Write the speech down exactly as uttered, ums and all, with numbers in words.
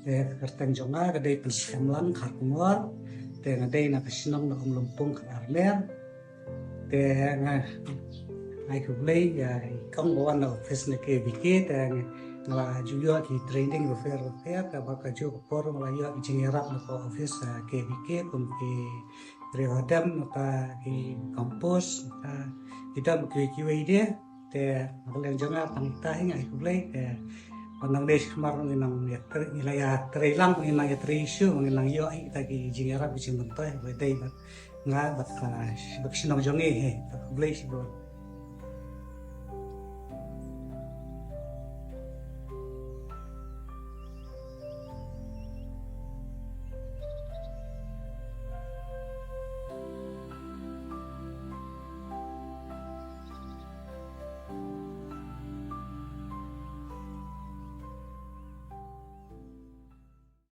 Te ka kyrteng jong nga ka dei Pynskhem Lang Kharkongor. Te nga dei na ka shnong na Umlympung Kharmer. Te nga ai khublei ïa i kong ba wan na office na K V K, te nga la ju ïoh ki training bapher bapher, te ba ka ju ka por nga la ïoh ki jingïarap na ka office, ah, K V K, kum ki riew hadem, nata ki compost, nata ki dang kiwei kiwei de. Te na ka liang jong nga tang ita hi nga ai khublei, te ban nang dei shi khmar ngi nang ïa tre-, ngi la ïa trei lang, ngi nang ïa trei shuh, ngi nang ïoh ita ki jingïarap ki jingmyntoi ba dei bad nga bad ka, bad ka shnong jong ngi hi. Te khublei shibun.